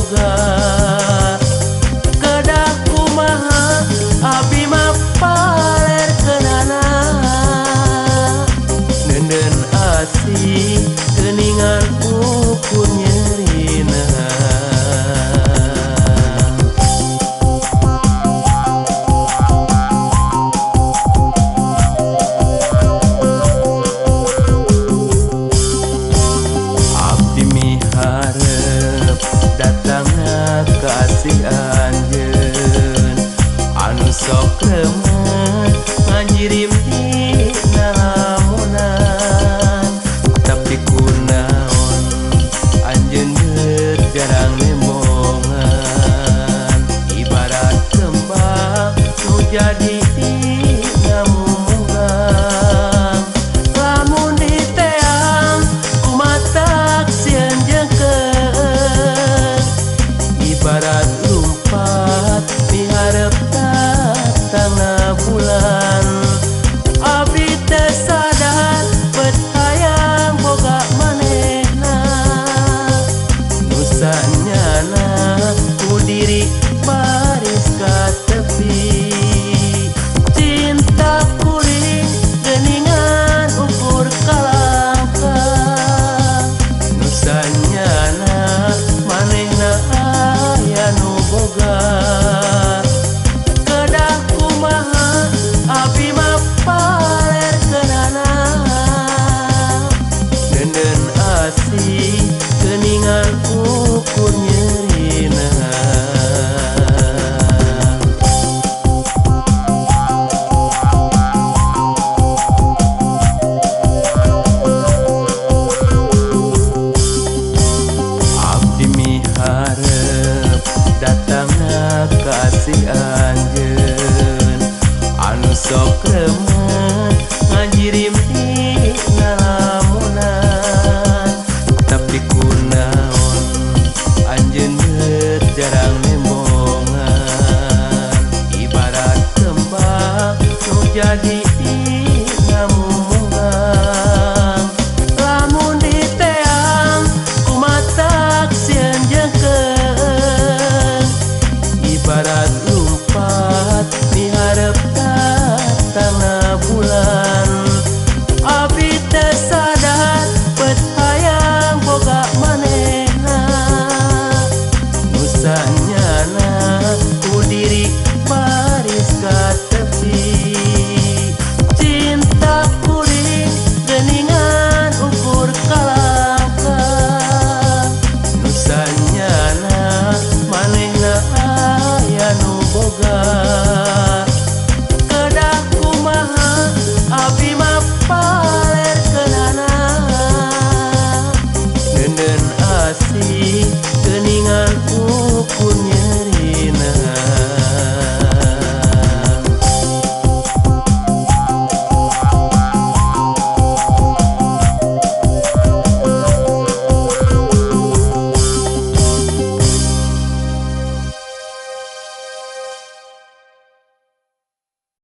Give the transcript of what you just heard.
boga. Kedah kumaha abi mah paler kenana, nenden asih geuningan ukur nyerina. Abdi miharep datangna kasih anjeun anu sok remen ngajirim dina lamunan, tapi kunaon anjeun geus jarang nembongan, ibarat kembang nu jadi dina mumunggang. Lamun diteang kumatak sieun jengkeung, ibarat lumpat miharep datangna bulan. Abdi teu sadar bet hayang boga manehna, nu sanyana ku diri baris ka tepi. Cinta kuring geuningan ukur kalangkah, nu sanyana manehna aya nu boga. Kedah kumaha abi mah paler kenana, nenden asih geuningan ukur nyerina. Abdi miharep datangna kasih anjeun anu sok remen ngajirim dina lamunan, tapi kunaon anjeun geus jarang nembongan, ibarat kembang nu jadi dina mumunggang. Lamun diteang kumatak sieun jengkeung, ibarat lumpat miharep datangna bulan. Abdi teu sadar bet hayang boga manehna, nu sanyana